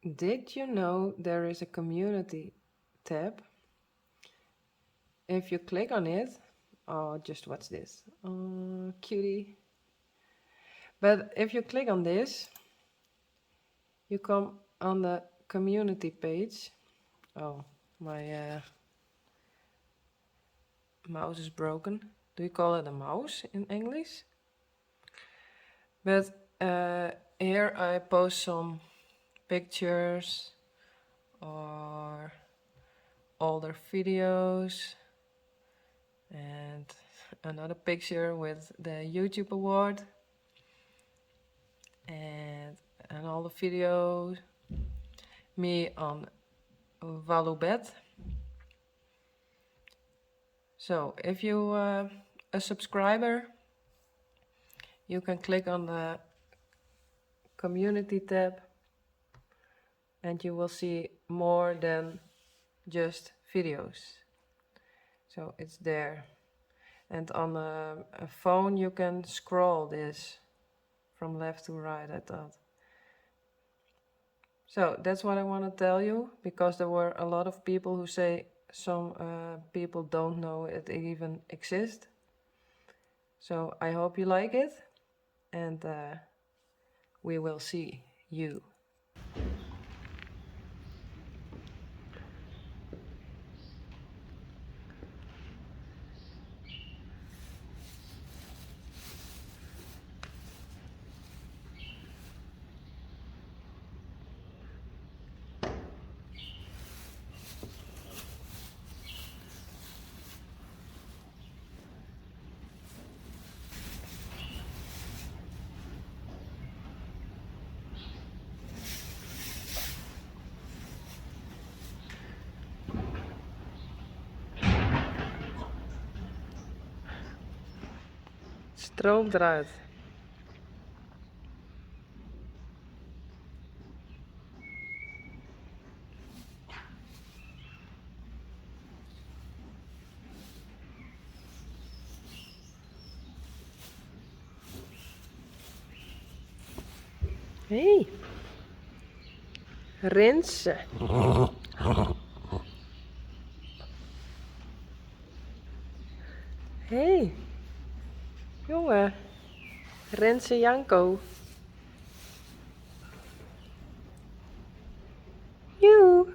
Did you know there is a community tab? If you click on it, oh, just watch this. Oh, cutie. But if you click on this, you come on the community page. Oh, my mouse is broken. Do you call it a mouse in English? But here I post some pictures or older videos and another picture with the YouTube award and all the videos, me on Walubet. So if you a subscriber, you can click on the community tab and you will see more than just videos. So it's there. And on a phone you can scroll this from left to right, I thought. So that's what I want to tell you, because there were a lot of people who say some people don't know it even exists. So I hope you like it, and we will see you. Stroomt eruit. Hey. Rinse. Hey. Jongen. Rinse Janko. Joe.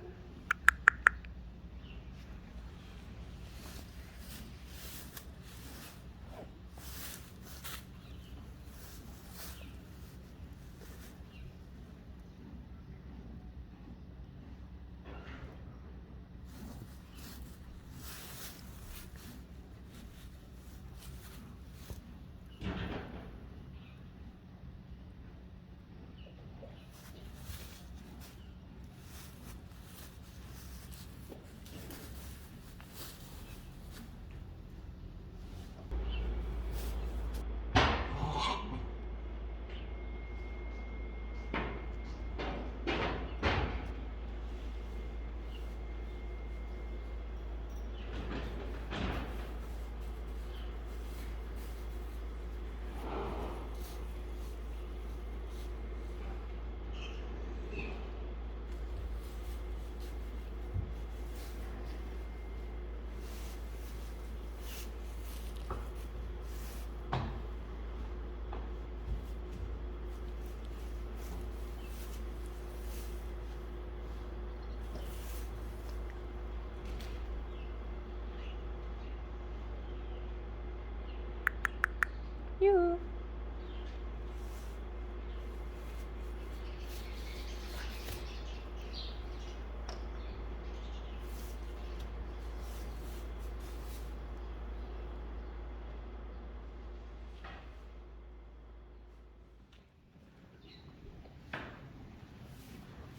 Joe.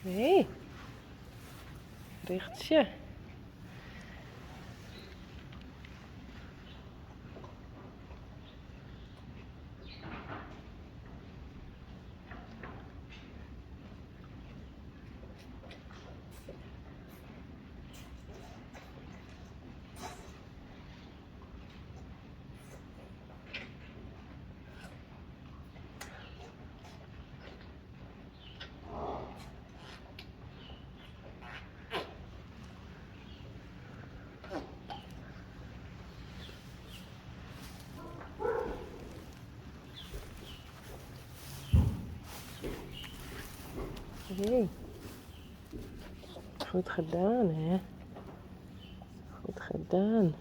Hey. Richtsje. Hey. Goed gedaan, hè? Goed gedaan.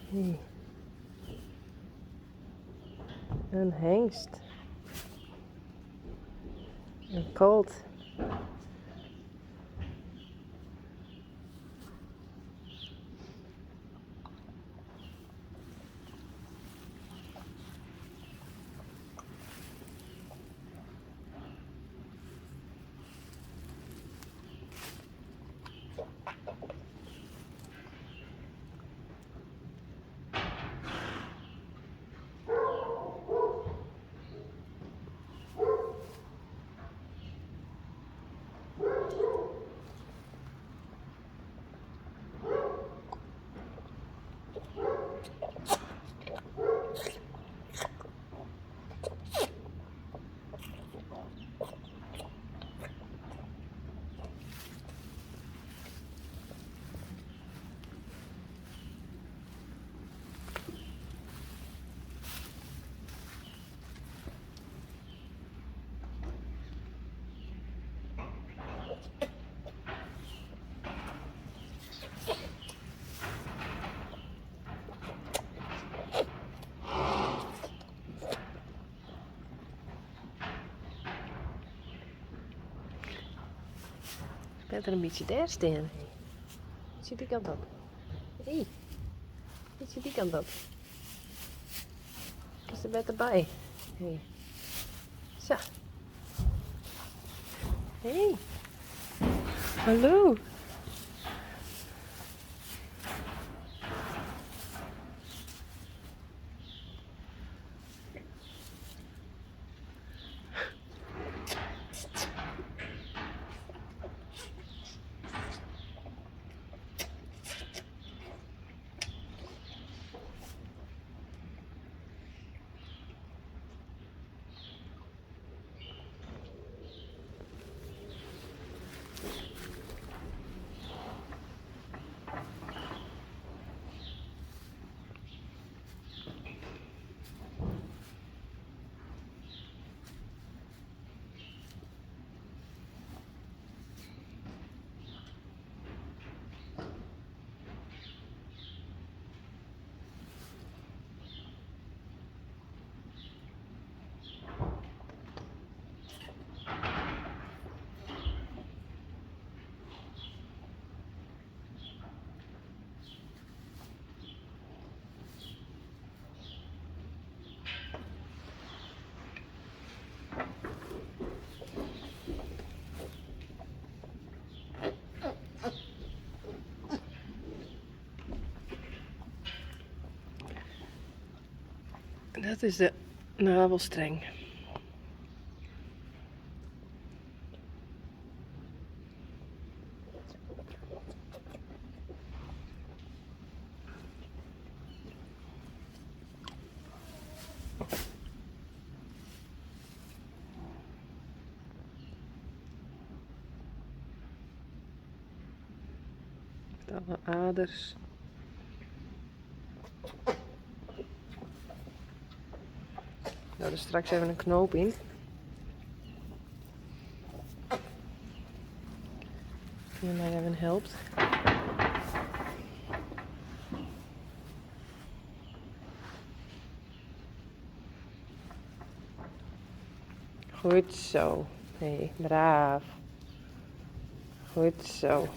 Hey. Een hengst. Een colt. Better in bytsje dêr stean. Bytsje dy kant op. Hey, bytsje dy kant op. Is der better by. Hey. Sa. Hey. Hallo. Dat is de navelstreng. Met alle aders. Nou, er straks even een knoop in. Die mij even helpt. Goed zo. Hey, braaf. Goed zo.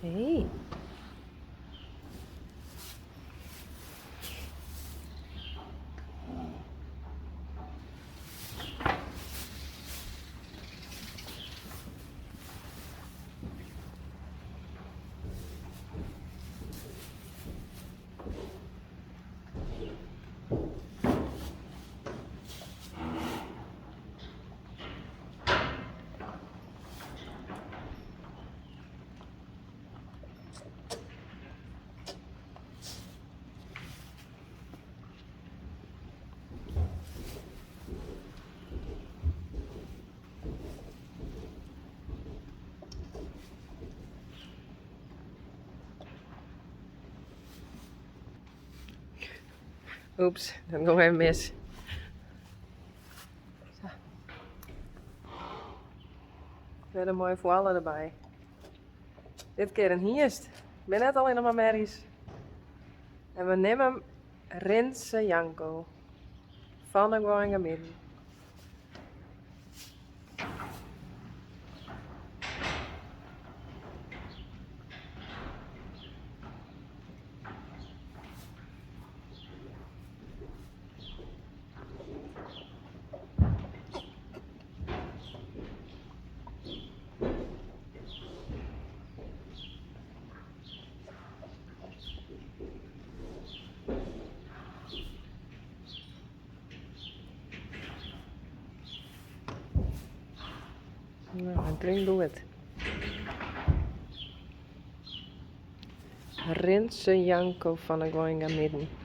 Hey. Oeps, dat gong even mis. Sa. Wer in moaie foalle derby. Dit kear in hynst. Binne net allinnich mar merjes. En we nimme him Rinse Janko fan de Goaiïngamidden. No, hy drinkt goed. Rinse Janko fan 'e Goaiïngamidden.